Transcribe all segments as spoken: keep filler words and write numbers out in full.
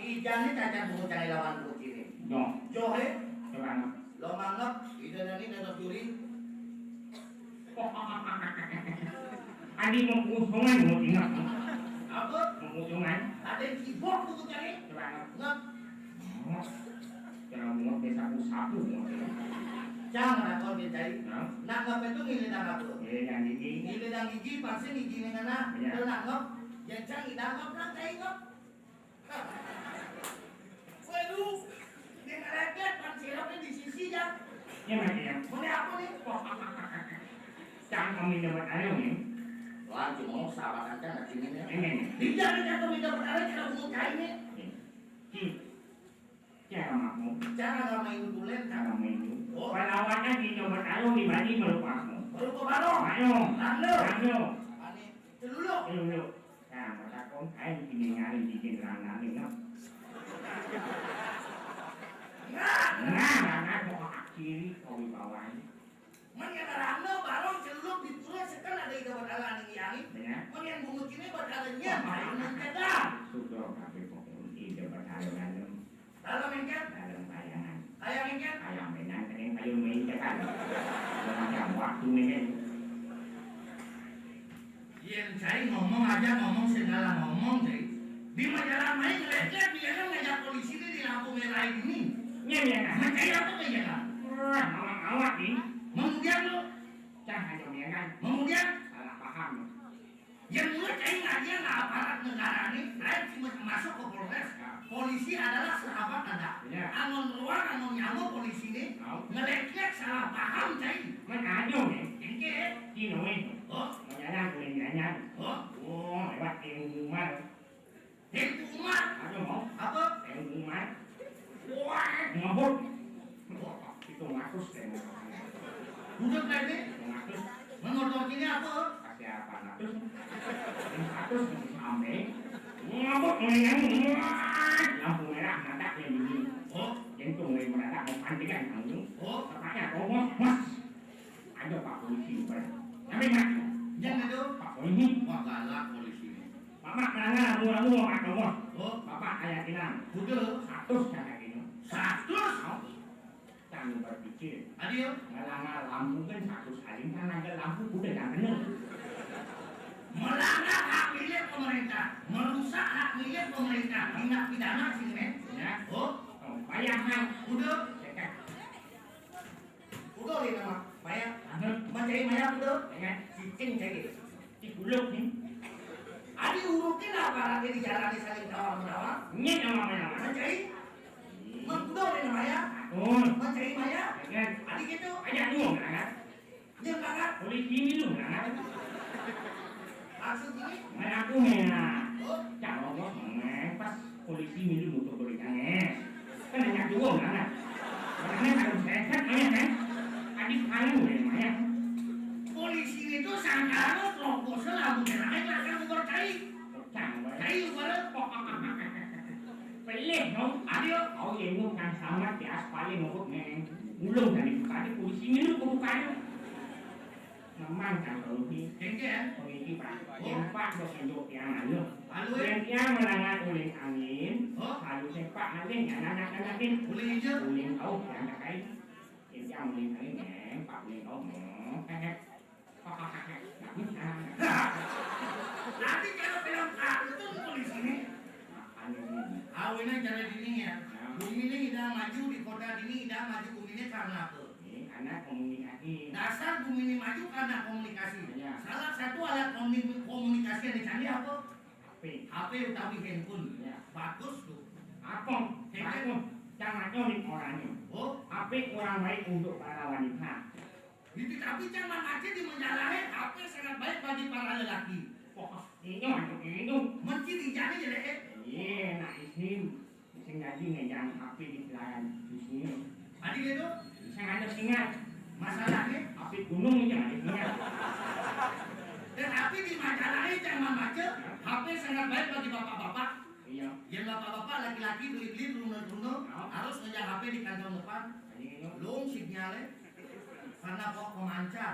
Ijane cacat bungut cai lawan bungut cine. Noh. Joh, he? Coba, noh. Lo manggep, ida nani dados juri. Adi mau kusungan, mau ingat. Apa? Mau kusungan. Ada yang cibok bungut cai. Coba, noh. Ngep. Cara bungut desa sapu-sapu, bungut. Cang, ada kau dia cai. Nah. Nak ngep itu ngilidang apa? Ngilidang gigi. Ngilidang gigi, pasti gigi nih ngena. Iya. Lo nak ngep, ya cang idang ngep, nak cai ngep. Waduh, dia ngelepet, Bang Ciloknya di sisi, ya. Iya, Mas, iya. Mau apa nih? Cang kami dapat ayo nih. Wah, cuma sahabat aja nggak sini nih. Ini nih. Tidak ada kami dapat ayo, kita butuh kain nih. Nih. Hmm. Cara makmu. Cara agama Hindu tulen. Agama Hindu. Oh. Palawanan di nomor ayo di Bali melupamu. Melupa baru. Ayo. Rando. Rando. Celuluk. Celuluk. Nah, mata kong kain kini nyari bikin rana nih, no. Nah, nah, nah, kok kiri, kau di bawah ini. Men kata rana, barong celuluk di pura sekan ada ida berhala ning yang. Benar. Men yang bungut ini berhalanya, main mencedak. Sudah, tapi kok ida berhala dalam. Dalam engken? Dalam kayangan. Kayang engken? Kayang benar, kering kayu main cekan. Macam waktu main. Yen cai ngomong aja ngomong segala ngomong cai. Di majalah main ngeliat-liat dia kan ngajak polisi ini di lampu merah ini. Iya, iya, nah. Mencai apa ke iya kan? Wah, awak-awak nih. Kemudian lo. Cah aja ya kan? Kemudian? Salah paham. Yang mulai cai ngaji nggak aparat negara nih, lain cuma masuk ke Polres. Ya. Polisi adalah sahabat ada. Ya. Amun ruang, amun nyawa polisi nih, ngeliat-liat salah paham cai. Men aja nih. Engke. Kino nih. Oh. Menyana kulinyanya. Oh. Oh, lewat ilmu Umar. Ilmu Umar. Aduh, mau? Apa? Ilmu Umar. Wah, ngabut. Wah, itu ngatus deh. Udah kayak ini. Ngatus. Menurut ini apa? Kasih apa ngatus? Ngatus sampai. Ngabut, ngabut. Lampu merah, mata yang ini. Oh. Jantung yang merah, mau pantikan kamu. Oh. Katanya, oh, mas. Ada Pak Polisi, Pak. Tapi, Pak. Jangan itu. Pak Polisi. Wah, galak polisi ini. Bapak mana? Aku, aku mau Pak Komos. Oh. Bapak kayak bilang. Udah. Seratus kayak gini. Seratus? Kamu berpikir. Adil. Ngelanggar lampu kan seratus kali, kan ada lampu udah yang bener. Melanggar hak milik pemerintah, merusak hak milik pemerintah, tindak pidana sih, men. Ya. Oh. Oh, bayangkan. Udah. Ya, kan. Udah, ini nama. Maya. Aha. Mencari Maya, udah. Ingat. Cicing cari. Di buluk nih. Adi urukin apa lagi di jalan di saling tawar menawar? Ini nama Maya. Mencari. Mang udah, ini Maya. Oh. Mencari Maya. Ingat. Adi gitu. Aja dulu, kan? Dia banget. Polisi ini lu, kan? Maksud ini? Mana aku nih, nah. Oh. Cak Romo, pas polisi milu motor beli kangen. Kan hanya dua orang, nah. Karena kalau saya kan, kan? Adik kamu, ya, Maya. Polisi itu sangkal, rokok selalu kena, kan, kan, percaya. Percaya, Maya. Percaya, Maya. Pelih, no? Ayo. Kau yang mau kan sama, di aspalnya mau, neng. Ulung dari buka, di polisi milu, buka, buka. Memang kan polisi. Kengke, ya? Polisi, Pak. Oh. Yang Pak, bos, untuk yang anu. Lalu, ya? Yang, yang melanggar uling angin, oh, lalu sepak angin, yang anak-anakin. Uling hijau? Uling tahu, yang terkait. Yang, yang uling angin, yang Pak uling tahu, hmm, hehe. Nanti kalau film kartun polisi ini. Makanya ini. Awalnya cara dini ya. Ya. Bumi ini tidak maju di kota dini, tidak maju bumi ini karena apa? Ini karena komunikasi. Dasar bumi ini maju karena komunikasi. Iya. Salah satu alat komuni-, komunikasi yang dicanggih apa? H P. H P utawi handphone. Iya. Bagus tuh. Apa? Handphone. Bagus. Jangan nyolik orangnya. Oh. H P kurang baik untuk para wanita. Di tapi jangan aja di menjalahe H P sangat baik bagi para lelaki. Wah, ini untuk ini. Menciri jadi jelek. Iya, nah ini. Sing ngaji ngejang api di pelayan di sini. Tadi gitu? Bisa ada singa. Masalahnya? Api gunung aja ada singa. Tetapi di majalah ini jangan baca, H P sangat baik bagi bapak-bapak. Iya. Yang bapak-bapak laki-laki beli-beli berundang-rundang, oh, harus ngejang H P di kantong depan. Tadi gitu. Belum sinyalnya. Karena kok pemancar.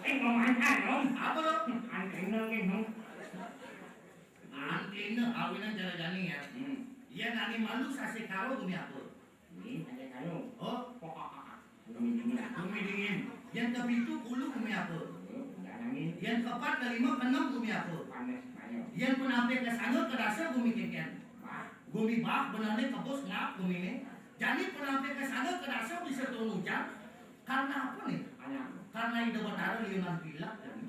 Eh, pemancar, Om. Apa lo? Antena, Om. Nanti Ini awinan cara jani ya. Hmm. Yén ané malu sasih karo gumi apa? Ini sasih karo. Oh. Gumi dingin. Gumi dingin. Yén kapitu kulu gumi apa? Ini udara angin. Yén kapat kalima kaenam gumi apa? Panas mayo. Yén panampé kasanga kadasa gumi kénkén. Bah. Gumi bah, benehné kebus ngap guminé. Jani panampé kasanga kadasa bisa turun ujan. Karena apa nih? Karena Ida Batara liunan pilek jani.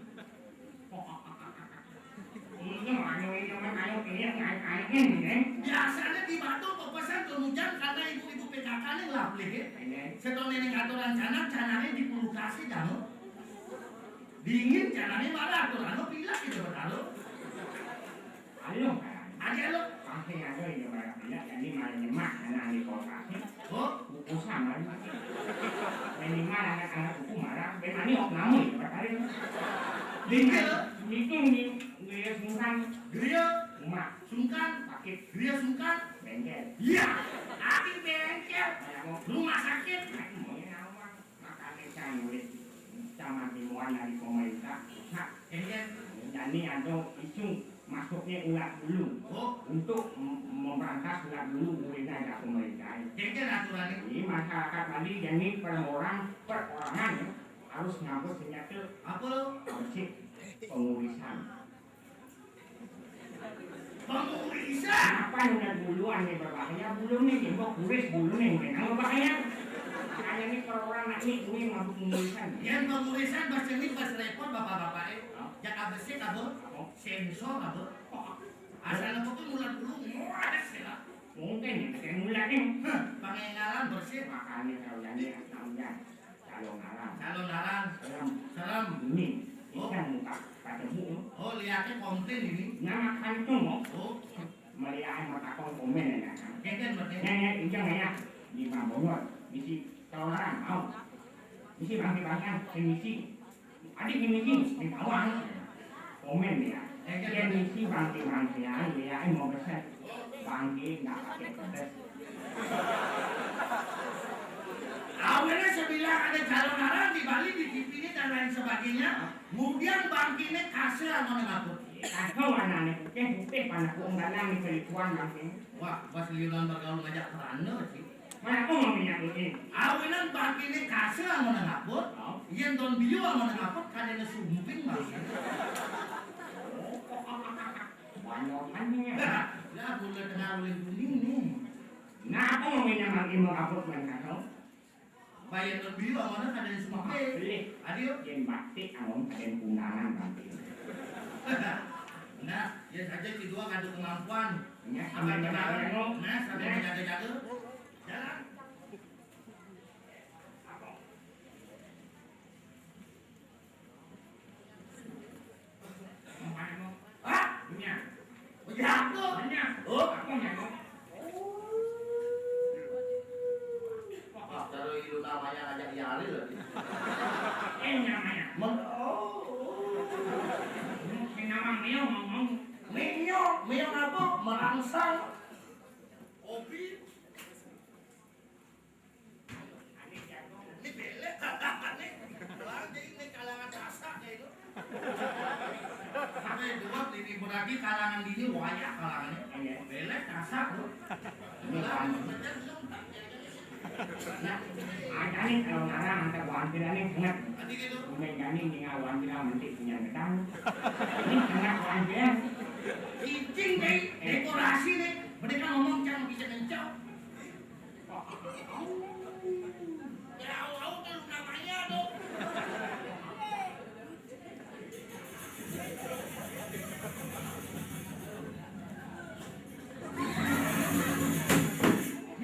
Ini anu ini mah ayo pilek naik-naikin nih. Biasanya di Batur pepesan turun ujan karena ibu-ibu P K K nih ngelah pilek ya. Iya. Setelah nenek aturan canang, canangnya dikulkasi jamu. Dingin canangnya malah aturan lo pilek gitu Batara. Ayo, adi alo. Pasti ada yang malah pilek, jadi malah nyemak karena di kulkasi. Oh, kukusan kan. Minimal anak-anak kuku marah, ben ani ok namu ya, Pak Karim. Dingin. Itu nih, gaya sungkan. Gaya. Rumah. Sungkan. Sakit. Gaya sungkan. Bengkel. Iya. Adi bengkel. Kayak mau. Rumah sakit. Nah, mau yang awal. Makanya saya nulis sama himbauan dari pemerintah pusat. Iya. Jadi ada isu masuknya ulat bulu. Oh. Untuk mem-, memberantas ulat bulu, mulai dari pemerintah. Iya, aturannya. Jadi masyarakat Bali jadi per orang, perorangan ya, harus nganggo senjata. Apa lo? Bersih. Pengurisan. Pengurisan. Apa yang udah bulu ane berbahaya? Bulu nih, jembok kuris bulu nih, kenapa berbahaya? Makanya nih kalau orang nak nih, gue mabuk pengurisan. Yang pengurisan bahasa ini pas repot bapak-bapak eh. Hah? Jak abesik apa? Apa? Sensor apa? Asal apa tuh mulat bulu, muat sih lah. Mungkin ya, kayak mulat nih. Hah, pangengalan bersih. Makanya kalau jadi, tahu ya. Calon aran. Calon aran. Serem. Serem. Ini. Oh. Ikan muka. Kata bu. Oh, lihatnya komplain ini. Nama kantung, oh. Oh. Melihat mata kong komen ya. Kenten berarti. Ya, ya, injang ya. Di Bang Bongor. Misi calon aran, mau. Misi bangke bangke, misi. Adik ini sih, di bawah. Komen ya. Dia misi bangke-bangkean, ya, eh, mau pesan. Bangke nggak pakai pedes. Awalnya sebilang ada calon aran di Bali, di T V ini dan lain sebagainya. Kemudian bangke ini kasih sama ngaput. Kacau anak-anak putih, putih panas kuong dalam di pelituan bangke. Wah, pas liunan bergaul ngajak peranda sih. Mana aku mau minyak ini? Awinan bangkiné kasé amun ngaput, oh. Yén don biu amun ngaput, kadéna sumping, Bang. Banyokannya. Lah, gula tengah ulih kuning nih. Nah, aku mau minyak bangkiné ngaput, Bang Kato. Bayar don biu amun kadéna sumping. Beli. Adio. Yén bakti amun kadéna undangan, Bang. Nah, ya saja si dua ngadu kemampuan. Ya, sampai sampai jaga-jaga. Nah, sampai jaga-jaga. Jalan. Hah? Punya. Punya apa? Punya. Oh. Apa punya? Wah, kalau itu namanya ngajak nyari lagi. Eh, namanya. Men-, oh. Ini nama Mio ngomong. Mio, Mio apa? Merangsang. Kopi. Ini bélé, ini. Wah, ini kalangan Sasak ya itu. Sampai dua ini berarti kalangan dini wayah kalangannya. Iya. Bélé, Sasak, tuh. Ini kan. Nah, ada nih kalau ngarang, ada buah ampiran nih, enak. Tadi gitu. Udah jadi nih, nggak buah ampiran, nanti punya gedang. Ini enak buah ampiran. Cicing, deh, dekorasi nih. Mereka ngomong, "Jangan bisa mencau." Tahu-tahu kan namanya tuh.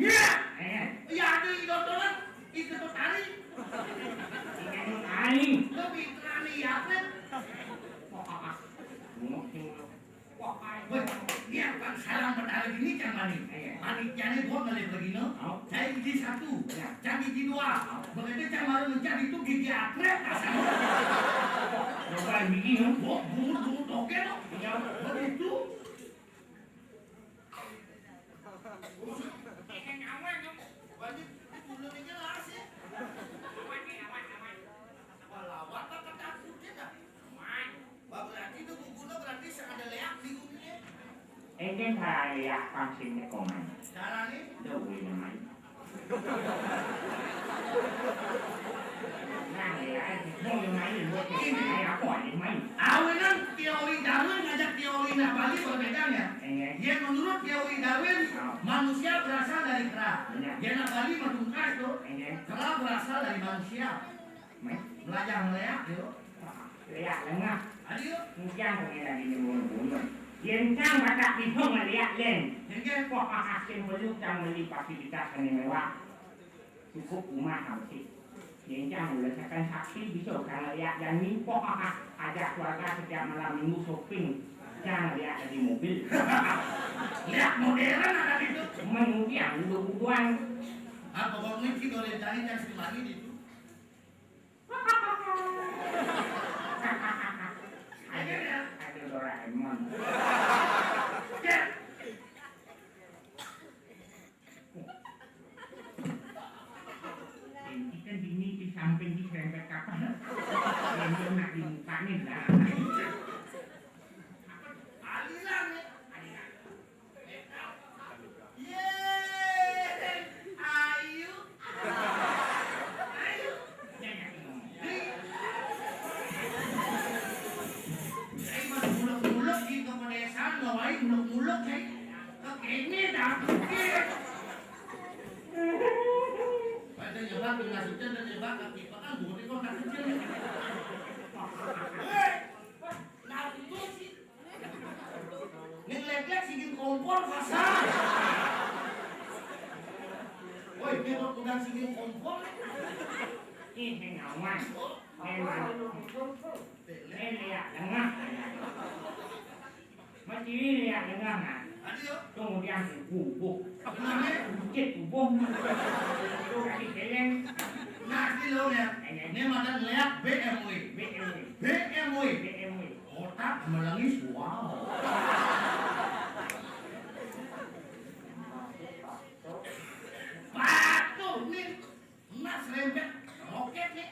Iya. Eh. Iya, ada di dodolan. Itu tuh tali. Itu tuh tali. Lo pinteran nih, ya, Fred? Wah, wah, wah. Wah, wah. Weh, dia kan salam bertali ini, Cang Mani. Iya. Panitiané gua ngeliat begini. Oh. Saya gigi satu. Iya. Cang gigi dua. Oh. Begitu Cang Mani mencari itu gigi akrab, rasanya. Coba gigi, no? Gua bungut-bungut toge, no? Iya. Begitu. Pengen nyawa, no? Wajib, ini dulu nih, jelas, ya. Aman, nih, aman, aman. Wah, lawan, Pak, ketakutin, ah. Aman. Wah, berarti itu gugunya berarti sing ada léak di gugunya. Énten cara léak pang sing teka mai. Carané? Lho, kuwi namanya. Nah, ya, mau yang main, buat yang main, apa yang main? Awinan teori Darwin ngajak teori nak Bali berbedanya. Iya. Yén menurut teori Darwin, oh, manusia berasal dari kera. Iya. Yén nak Bali mah tungkas tuh. Iya. Kera berasal dari manusia. Mai. Belajar ngeliat, yuk. Léak lengah. Ayo. Ngujang kami lagi nyuruh bunuh. Yén cang batak bisa ngeliat lén. Yén ke? Wah, hasil perlu cang beli fasilitas yang mewah. Cukup rumah harus sih. Yén cang merasakan sakti bisa kang léak dan mimpi. Ajak keluarga setiap malam minggu shopping. Cang léak di mobil. Léak modern ada itu. Mengudiang dulu bubuan. Apa kau mungkin kalau cari cang sering lagi itu? Ayo, ayo Doraemon. Cek. Ini kan dini di samping di serempet kapal. Yang nak di mukanya lah. Aliran ya. Aliran. Yé, ayu. Ayu. Ai, mas muluk-muluk di kepedesan, lo ai muluk-muluk, ai. Kekene dah, kekene. Pada nyebar, ngasih dan nyebar, kaki pakan, bukan di kota kecil. Hei, Naruto sih. Ning lek-lek sing kompor pasang. Woi, dia kok udah sing kompor. Ih, sing awan. Memang. Ini ya, lengah. Mesti ini ya, lengah, nah. Aduh. Kemudian kubuh. Kenapa? Bukit kubuh. Itu kaki keleng. Nah, ini lo ya. Ini makan leak B M W. B M W. B M W. B M W. Otak melengis, wow. Batu nih, emas rempet, roket nih.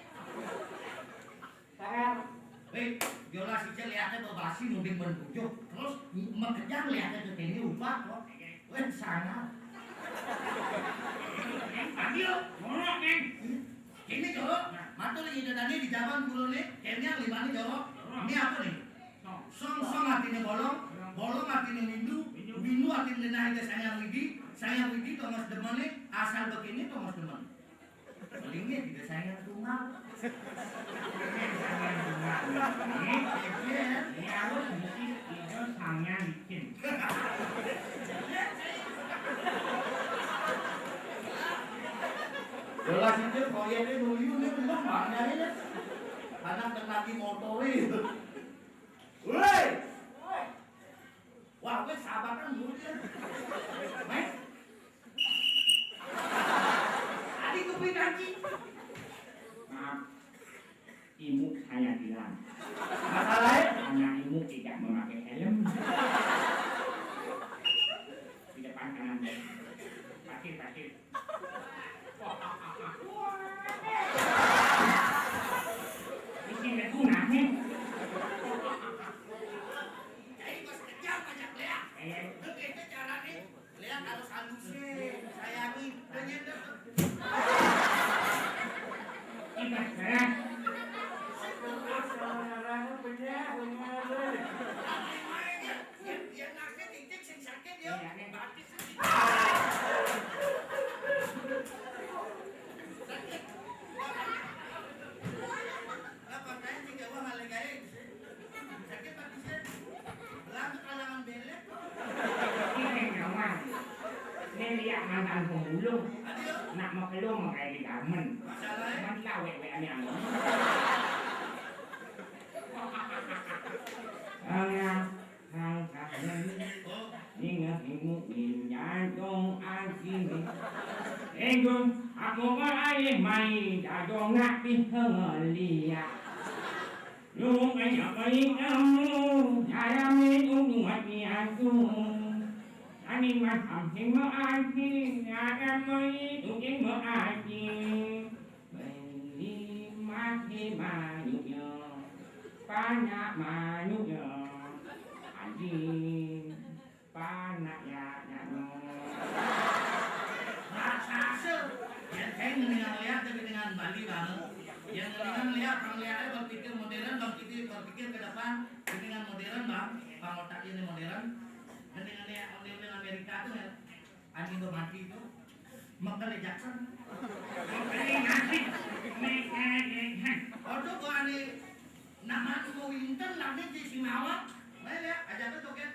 Sekarang. Hei, jola si Cel lihatnya bebasi muding mentujuh, terus makejang lihatnya tuh ini ubah kok. Weh, sana. Adil, ngolok, Neng. Ini jorok, matur ida dané di jaban kulone, kéné limané jorok. Ini apa nih? Song, song artinya bolong, bolong artinya windu, windu artinya denah ida Sang Hyang Widi, Sang Hyang Widi tongos demené, asal begini tongos demen. Palingnya tidak Sang Hyang Tunggal. Ini harus mesti ida Sang Hyang Widi. Jelas itu proyeknya dulu ini belum banyak ini. Anak lagi motor itu. Woi. Wah, gue sabar kan dulu dia. Main. Tadi tuh beli kaki. Maaf. Ibu saya bilang, masalahnya karena ibu tidak memakai helm. Di depan kanan. Parkir, parkir. Ini sih nggak guna nih. Jadi bos kejam aja, ya. Eh. Lu kayak itu caranya. Lihat harus halusin, sayangin. Udah nyender tuh. Ibarat. Saudara bener, bener. Dia, dia naksir titik sing sakit, yo. Iya, nih. Batis. Sakit. Lah, makanya sing gak wah, ngalih gaé. Sakit apa bisa? Belang kalangan belek. Ini nyaman. Ini lihat mantan pemulung. Aduh. Nak mau pelung mau kayak di garmen. Masalahnya? Cuman tahu W W-nya. Hanya hal-hal Oh. Ninga imu ninjadong agi. Enggong, aku ngalih mai jadong nak piheliak. Lu ngajak balik kamu, dalam itu buat ni aku. Ani maham hima agi, dalam itu hima agi. Beli mati manyuknya, banyak manyuknya. Anjing. Modern, Bang, kita berpikir ke depan, mendingan modern, Bang. Bang, otak ini modern. Mendingan ya, modern Amerika tuh ya. Anjing tuh mati itu. Michael Jackson. Michael Jackson. Michael Jackson. Aduh, gua aneh. Nama mau Winton, lagi di Sinawa. Baik ya, aja tuh, Ken.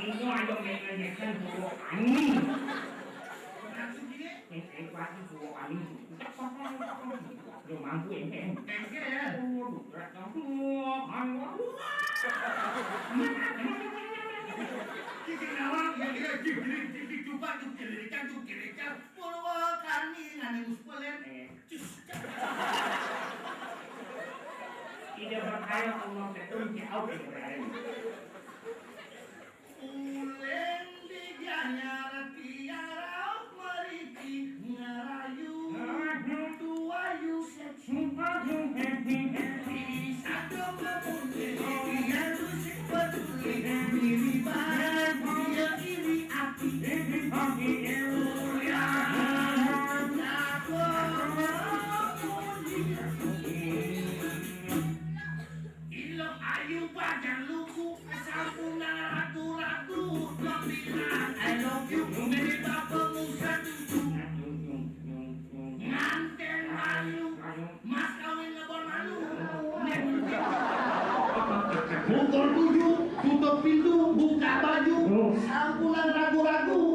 Engko aja main ngejekan bawa ani. Maksudnya? Yang saya kuatin bawa ani. Lo mampu ya, Ken? Engke ya. Waduh, berat dong. Wah, ani, wah. Cicing nawang, ya, dia cicing, cicing, cicing, coba tuh, kiri, kan, tuh, kiri, kan. Purwakani, ngani muspelen. Eh. Cus. Ida berkhayal Allah ketum ke au ke berkhayal. Uleng diganyar tiara meriki ngarayu. Tuayu seksi. Di satu kemudian dia rusik peduli. Diri bahagia iri api. Iri api. Ilok ayu badan luku, sampun ragu-ragu, lo bilang I love you, dari bapak musa tuju. Nganten malu, mas kawin ngebon malu. Pukul tujuh, tutup pintu, buka baju, sampun ragu-ragu.